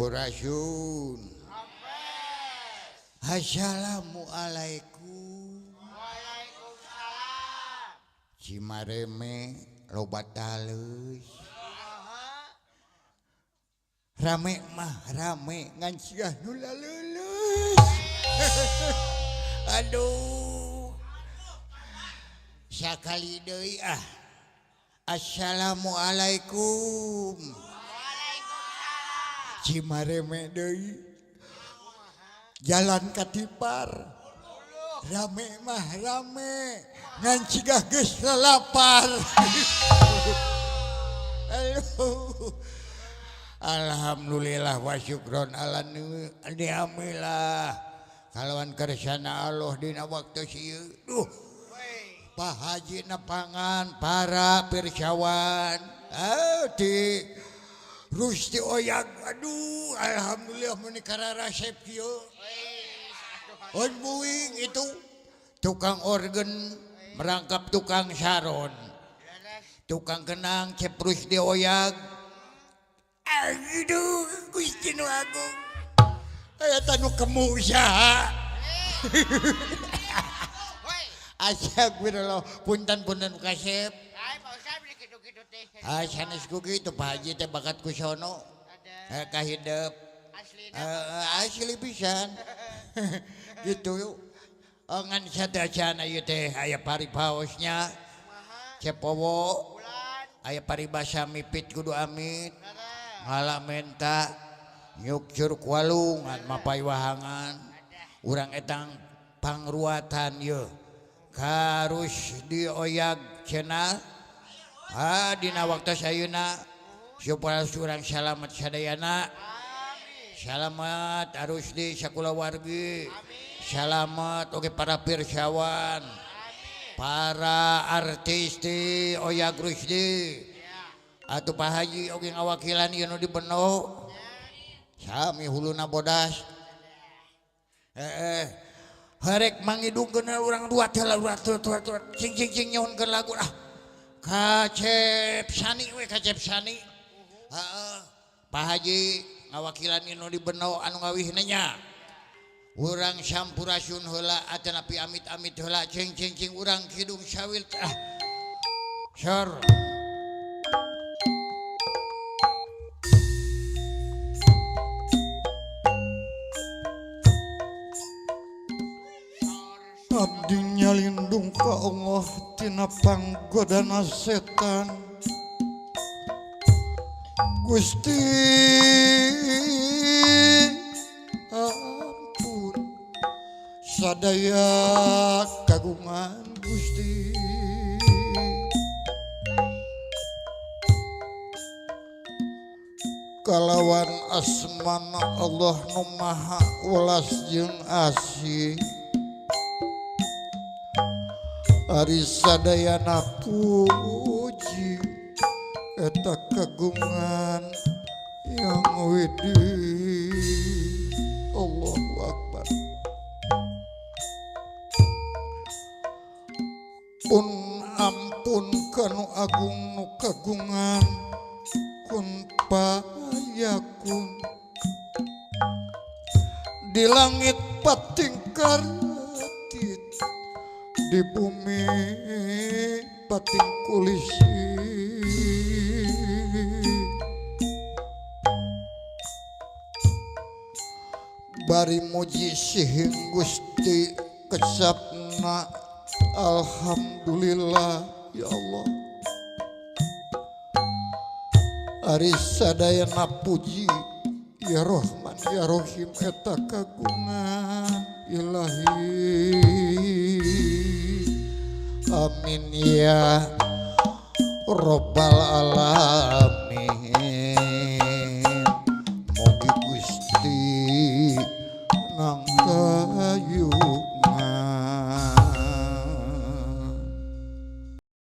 Sampurasun. Assalamualaikum. Waalaikumsalam. Cimareme loba taleus. Rame mah rame ngan siah nu laleuleus. Aduh. Sakali deui ah. Assalamualaikum. Waalaikumsalam. Cimareme deui. Jalan katipar. Rame mah rame ngan cigah geus lalapar. Aduh. Alhamdulillah wa syukron ala ni'amillah. Kalawan kersana Allah dina waktu ieu. Duh. Pak Haji nepangan para pirsawan. Ah di Rusti Oyag. Aduh, alhamdulillah meuni kararasep kieu. On buing itu tukang organ merangkap tukang saron. Tukang kenang Cep Rusdi Oyag. Aduh, Gusti nu Agung. Aya tanu kemu saha. Astagfirullah, punten-punten kasep. Ai Pak Ustad beli kitu-kitu teh. Ah sanes ku kitu Pak Haji teh bakat ku sono. Kahidep. Aslina. Asli pisan. Gitu. Ngan sadayana ieu teh aya paripaosnya. Cepowo. Aya paribasa mipit kudu amit. Ngala menta nyukcur walungan mapay wahangan. Urang etang pangruatan ye. Karus dioyag cenah. Ah dina waktu ayeuna supaya urang salamet sadayana. Salamet arus di sakulawargi. Salamet oge para pirsawan. Para artis di Oyag Rusdi. Atuh Pak Haji oge ngawakilan ieu nu di Beno. Sami huluna bodas. Harek mangidungkeun urang dua teh lah urang tuh tuh tuh cing cing cing nyuhunkeun lagu ah. Kacep Sani we Kacep Sani. Heeh. Pak Haji ngawakilan ieu nu di Beno anu ngawihna nya. Urang sampurasun heula atanapi amit-amit heula cing cing cing urang kidung sawil ah. Sor. Abdi nyalindung ka Allah tina panggodana setan. Gusti ampun sadaya kagungan Gusti. Kalawan asmana Allah nu maha welas jeung asih. Ari sadayana puji eta kagungan yang widi. Allahu Akbar. Pun ampun kanu agung nu kagungan kun payakun. Di langit patingkar di bumi pating kulisi. Bari muji sihing Gusti kecapna alhamdulillah ya Allah. Ari sadayana puji ya Rahman ya Rahim eta kagungan ilahi. Amin ya Rabbal alamin.